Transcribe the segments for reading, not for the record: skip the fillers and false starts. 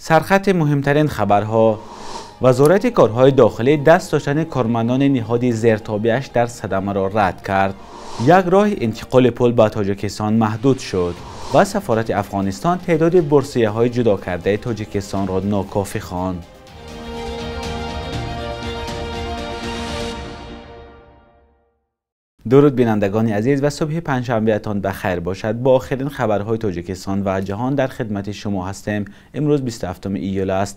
Сархати муҳимтарин хабарҳо. Вазорати корҳои дохилӣ даст доштани кормандони ниҳоди зертобеаш дар садамаро рад кард. Як роҳи интиқоли пул ба Тоҷикистон маҳдуд шуд ва сафорати Афғонистон теъдоди бурсияҳои ҷудо кардаи Тоҷикистонро нокофӣ хонд. Дуруд бинандагони азиз ва субҳи панҷшанбеатон ба хайр бошад. Бо охирин хабарҳои Тоҷикистон ва ҷаҳон дар хидмати шумо ҳастем. Имрӯз 27 июл аст.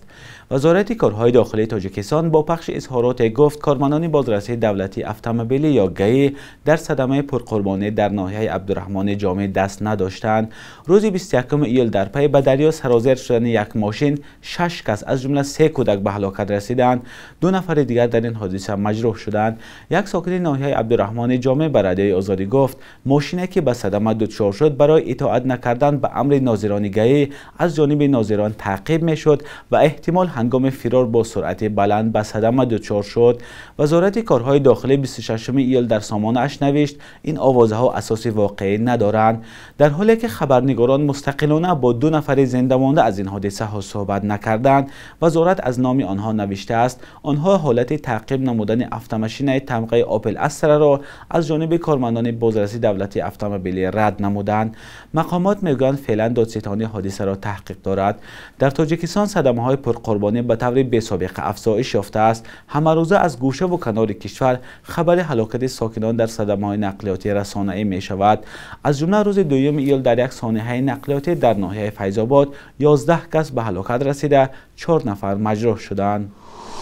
Вазорати корҳои дохилии Тоҷикистон бо пахши изҳороте гуфт, кормандони бозрасии давлатии автомобилӣ ё ГАИ дар садамаи пурқурбонӣ дар ноҳияи Абдурраҳмони Ҷомӣ даст надоштанд. Рӯзи 21 июл дар пай ба дарё сарозер шудани як мошин 6 кас аз ҷумла 3 кӯдак ба ҳалокат расиданд. 2 нафари дигар дар ин ҳодиса маҷрӯҳ шуданд. Як сокини ноҳияи Абдурраҳмони Ҷомӣ ба Радиои Озодӣ гуфт, мошине ки ба садама дучор шуд барои итоат накардан ба амри нозирони ГАИ аз ҷониби нозирон таъқиб мешуд ва эҳтимол ҳангоми фирор бо суръати баланд ба садама дучор шуд. Вазорати корҳои дохилӣ 26 июл дар сомонааш навишт, ин овозаҳо асоси воқеӣ надоранд. Дар ҳоле ки хабарнигорон мустақилона бо 2 нафари зинда монда аз ин ҳодисаҳо суҳбат накарданд, вазорат аз номи онҳо навиштааст, онҳо ҳолати таъқиб намудани автомашинаи тамғаи Опел Астраро аз ҷониби кормандони бозрасии давлатии автомобилӣ рад намуданд. Мақомот мегӯянд, феълан додситонӣ ҳодисаро таҳқиқ дорад. Дар Тоҷикистон садамаҳои пурқурбонӣ ба таври бесобиқа афзоиш ёфтааст. Ҳамарӯза аз гӯшаву канори кишвар хабари ҳалокати сокинон дар садамаҳои нақлиётӣ расонаӣ мешавад. Аз ҷумла рӯзи 2 июл дар як сонеҳаи нақлиётӣ дар ноҳияи Файзобод 11 кас ба ҳалокат расида, 4 нафар маҷрӯҳ шуданд.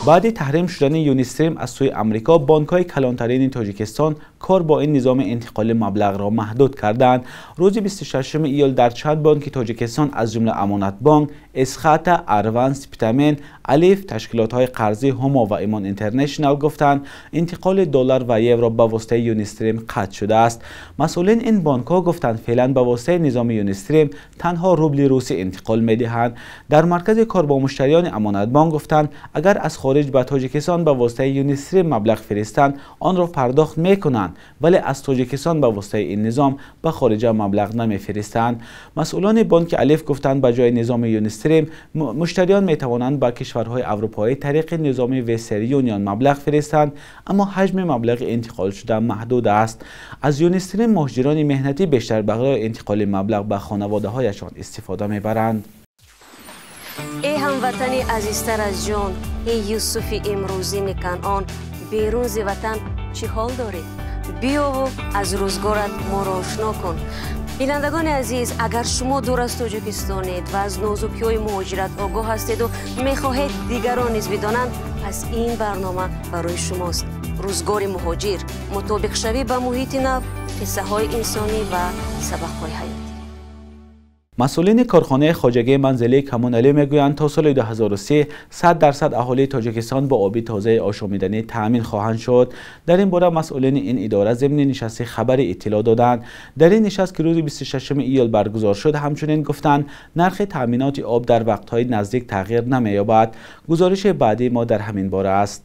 Баъди таҳрим шудани Юнистрим аз сӯи Амрико, бонкҳои калонтарини Тоҷикистон кор бо ин низоми интиқоли маблағро маҳдуд карданд. Рӯзи 26 июл дар чанд бонки Тоҷикистон аз ҷумла Амонатбонк, Эсхата, Арван, Спитамен, Алиф, ташкилотҳои қарзӣ Ҳумо ва Имон Интернешнал гуфтанд, интиқоли доллар ва евро ба воситаи Юнистрим қатъ шудааст. Масъулин ин бонкҳо гуфтанд, феълан ба воситаи низоми Юнистрим танҳо рубли русӣ интиқол медиҳанд. Дар маркази кор бо муштариёни Амонатбонк гуфтанд, агар аз хориҷ ба Тоҷикистон ба воситаи Юнистрим маблағ фиристанд, онро пардохт мекунанд, вале аз Тоҷикистон ба воситаи ин низом ба хориҷа маблағ намефиристанд. Масъулони бонки Алиф гуфтанд, ба ҷои низоми Юнистрим муштариён метавонанд ба кишварҳои аврупоӣ тариқи низоми Вестер Юнион маблағ фиристанд, аммо ҳаҷми маблағи интиқолшуда маҳдуд аст. Аз Юнистрим муҳоҷирони меҳнатӣ бештар барои интиқоли маблағ ба хонаводаҳояшон истифода мебаранд. Эй ҳамватани азизтар аз ҷон, эй Юсуфи имрӯзини Канъон, берун зи ватан чӣ ҳол дорӣ? Биёву аз рӯзгорат моро ошно кун. Бинандагони азиз, агар шумо дур аз Тоҷикистонед ва аз нозукиҳои муҳоҷират огоҳ ҳастеду мехоҳед дигарон низ бидонанд, пас ин барнома барои шумост. Рӯзгори муҳоҷир, мутобиқшавӣ ба муҳити нав, қиссаҳои инсонӣ ва сабақҳои ҳаёт. Масъулини корхонаи хоҷагии манзилии коммуналӣ мегӯянд, то соли 2030 100% аҳолии Тоҷикистон бо оби тозаи ошомиданӣ таъмин хоҳанд шуд. Дар ин бора масъулини ин идора зимни нишасти хабарӣ иттилоъ доданд. Дар ин нишаст, ки рӯзи 26 июл баргузор шуд, ҳамчунин гуфтанд, нархи таъминоти об дар вақтҳои наздик тағйир намеёбад. Гузориши баъдии мо дар ҳамин бора аст.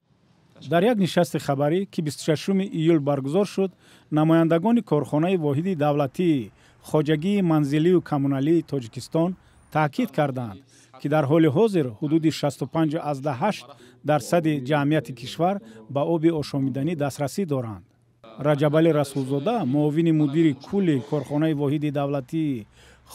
Дар як нишасти хабарӣ, ки 26 июл баргузор шуд, намояндагони корхонаи воҳиди давлатии хоҷагии манзилию коммуналии Тоҷикистон таъкид карданд, ки дар ҳоли ҳозир ҳудуди 65,8% ҷамъияти кишвар ба оби ошомиданӣ дастрасӣ доранд. Раҷабалӣ Расулзода, муовини мудири кулли корхонаи воҳиди давлатии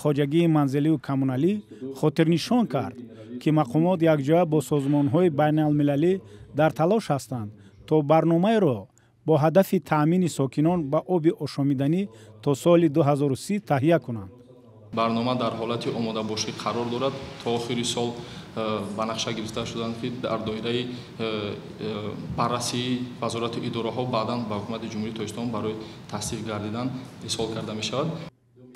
хоҷагии манзилию коммуналӣ, хотирнишон кард, ки мақомот якҷоя бо созмонҳои байналмилалӣ дар талош ҳастанд, то барномаеро бо ҳадафи таъмини сокинон ба оби ошомиданӣ то соли 2030 таҳия кунанд. Барнома дар ҳолати омодабошӣ қарор дорад. То охири сол ба нақша гирифта шуданд, ки дар доираи баррасии вазорату идораҳо баъдан ба ҳукумати Ҷумҳурии Тоҷикистон барои тасдиқ гардидан ирсол карда мешавад.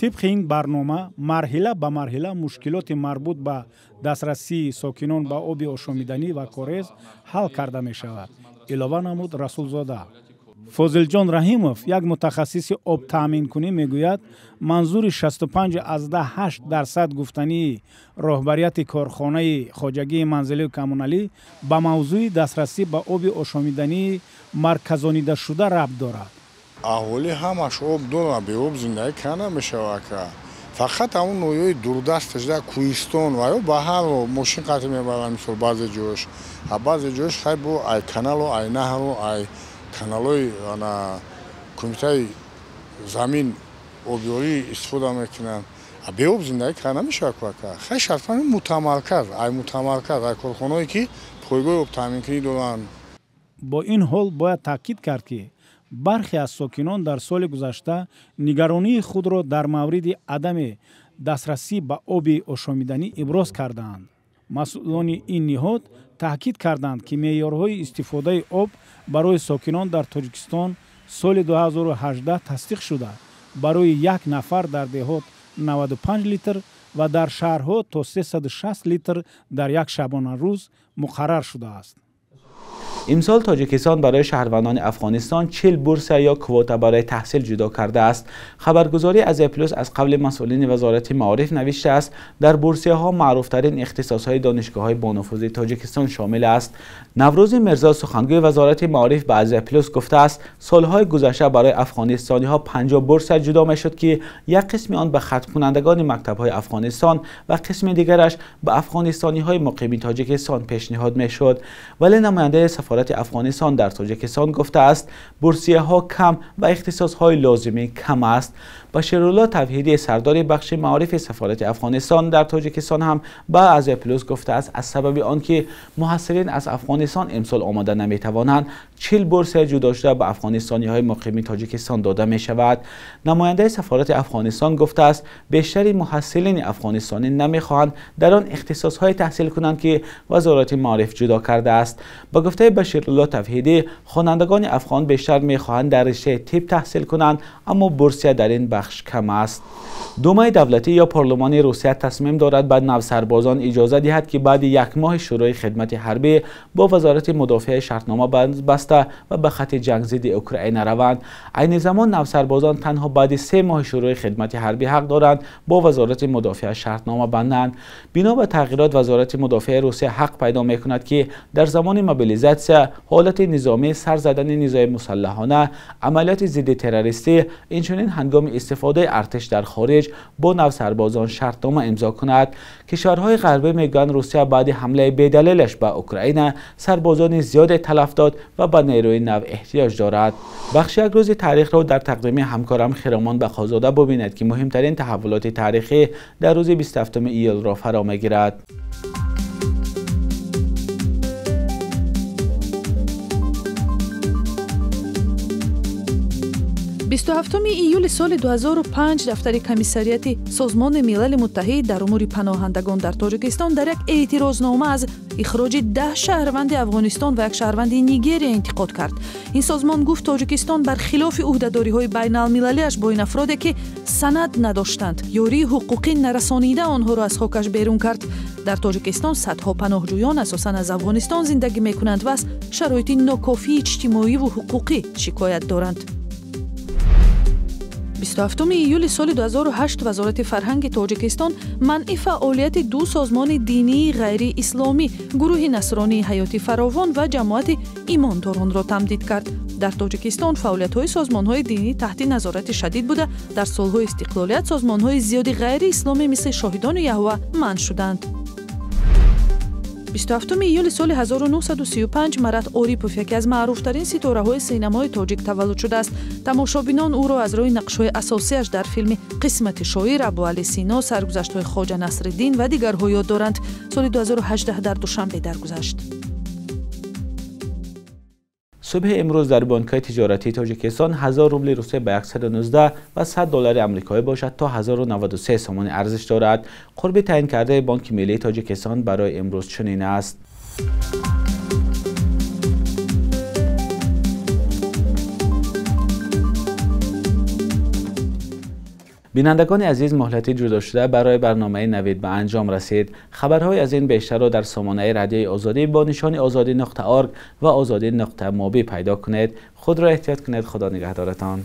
Тибқи ин барнома марҳила ба марҳила мушкилоти марбут ба дастрасии сокинон ба оби ошомиданӣ ва корез ҳал карда мешавад, илова намуд Расулзода. Фозилҷон Раҳимов, як мутахассиси обтаъминкунӣ, мегӯяд, манзури 65,8% гуфтании роҳбарияти корхонаи хоҷагии манзилию коммуналӣ ба мавзӯи дастрасӣ ба оби ошомидании марказонидашуда рабт дорад. Аҳолӣ ҳамаш об дорад, беоб зиндагӣ карда намешавад. Фақат ҳамун ноҳияҳои дурдасташ да Кӯҳистон ва ё ба ҳар мошин қатъ мебаранд, мисол баъзе ҷош. А баъзе ҷош хай бо ай каналу, ай наҳру, ай каналҳои ана кумитаи замин обёрӣ истифода мекунанд. А беоб зиндагӣ карда намешавад кӯака. Хай шартан мутамарказ, ай мутамарказ, ай корхонаҳое ки пойгоҳи обтаъминкунӣ доранд. Бо ин ҳол бояд таъкид кард, ки бархе аз сокинон дар соли гузашта нигаронии худро дар мавриди адами дастрасӣ ба оби ошомиданӣ иброз кардаанд. Масъулони ин ниҳод таъкид карданд, ки меъёрҳои истифодаи об барои сокинон дар Тоҷикистон соли 2018 тасдиқ шуда, барои як нафар дар деҳот 95 литр ва дар шаҳрҳо то 360 литр дар як шабонарӯз муқаррар шудааст. Имсол Тоҷикистон барои шаҳрвандони Афғонистон 40 бурсия ё квота барои таҳсил ҷудо кардааст. Хабаргузории Азия Плюс аз қавли масъулини Вазорати маориф навиштааст, дар бурсияҳо маъруфтарин ихтисосҳои донишгоҳҳои бонуфузи Тоҷикистон шомил аст. Наврӯзи Мирзо, сухангӯи Вазорати маориф, ба Азия Плюс гуфтааст, солҳои гузашта барои афғонистониҳо 50 бурсия ҷудо мешуд, ки як қисми он ба хатмкунандагони мактабҳои Афғонистон ва қисми дигараш ба афғонистониҳои муқими Тоҷикистон пешниҳод мешуд. Вале намояндаи сафорати Афғонистон дар Тоҷикистон гуфтааст, бурсияҳо кам ва ихтисосҳои лозимӣ кам аст. Баширулло Тавҳидӣ, сардори бахши маорифи сафорати Афғонистон дар Тоҷикистон, ҳам ба Азия Плюс гуфтааст, аз сабаби он ки муҳассилин аз Афғонистон имсол омода наметавонанд, 40 бурсия ҷудо шуда ба афғонистониҳои муқими Тоҷикистон дода мешавад. Намояндаи сафорати Афғонистон гуфтааст, бештари муҳассилини афғонистонӣ намехоҳанд дар он ихтисосҳое таҳсил кунанд, ки Вазорати маориф ҷудо кардааст. Ба гуфтаи Баширулло Тавҳидӣ, хонандагони афғон бештар мехоҳанд дар риштаи тиб таҳсил кунанд, аммо бурсия дар ин бахш кам аст. Думаи давлатӣ ё парлумони Русия тасмим дорад ба навсарбозон иҷоза диҳад, ки баъди як моҳи шурӯи хидмати ҳарбӣ бо Вазорати мудофиаи шартнома баста ва ба хати ҷанг зидди Украина раванд. Айни замон навсарбозон танҳо баъди 3 моҳи шурӯи хидмати ҳарбӣ ҳақ доранд бо Вазорати мудофиа шартнома банданд. Бино ба тағйирот, Вазорати мудофиаи Русия ҳақ пайдо мекунад, ки дар замони мобилизатсия, ҳолати низомӣ, сар задани низои мусаллаҳона, амалиёти зидди террористӣ, инчунин ҳангоми истифодаи артиш дар хориҷ бо навсарбозон шартнома имзо кунад. Кишварҳои ғарбӣ мегӯянд, Русия баъди ҳамлаи бедалелаш ба Украина сарбозони зиёде талаф дод ва ба нерӯи нав эҳтиёҷ дорад. Бахши як рӯзи таърихро дар тақдими ҳамкорам Хиромон Бақозода бубинед, ки муҳимтарин таҳаввулоти таърихӣ дар рӯзи 27 июлро фаро мегирад. 27 июли соли 2005 дафтари комиссариати Созмони Милали Муттаҳид дар умури паноҳандагон дар Тоҷикистон дар як эътирознома аз ихроҷи 10 шаҳрванди Афғонистон ва як шаҳрванди Нигерия интиқод кард. Ин созмон гуфт, Тоҷикистон бар хилофи ӯҳдадориҳои байналмилалиаш бо ин афроде ки санад надоштанд, ёрии ҳуқуқӣ нарасонида онҳоро аз хокаш берун кард. Дар Тоҷикистон садҳо паноҳҷӯён асосан аз Афғонистон зиндагӣ мекунанд ва аз шароити нокофии иҷтимоиву ҳуқуқӣ шикоят доранд. 27 июли соли 2008 Вазорати фарҳанги Тоҷикистон манъи фаъолияти ду созмони динии ғайриисломӣ, гурӯҳи насронии ҳаёти фаровон ва ҷамоати имондоронро тамдид кард. Дар Тоҷикистон фаъолиятҳои созмонҳои динӣ таҳти назорати шадид буда, дар солҳои истиқлолият созмонҳои зиёди ғайриисломӣ мисли Шоҳидони Яҳова манъ шуданд. 27 июли соли 1935 Марат Орипов яке аз маъруфтарин ситораҳои синамои тоҷик таваллуд шудааст. Тамошобинон ӯро аз рӯи нақшҳои асосиаш дар филми «Қисмати шоир», Абуали Сино, саргузаштҳои Хоҷа Насриддин ва дигарҳо ёд доранд. Соли 2018 дар Душанбе даргузашт. Субҳи имрӯз дар бонкҳои тиҷоратии Тоҷикистон 1000 рубли Русия ба 119 ва 100 доллари амрикоӣ бошад то 1093 сомонӣ арзиш дорад. Қурби таъин кардаи Бонки миллии Тоҷикистон барои имрӯз чунин аст. Бинандагони азиз, муҳлати ҷудошуда барои барномаи Навид ба анҷом расид. Хабарҳои аз ин бештарро дар сомонаи радиои Озодӣ бо нишони озодӣ.org ва озодӣ.mobi пайдо кунед. Худро эҳтиёт кунед. Худо нигаҳдоратон.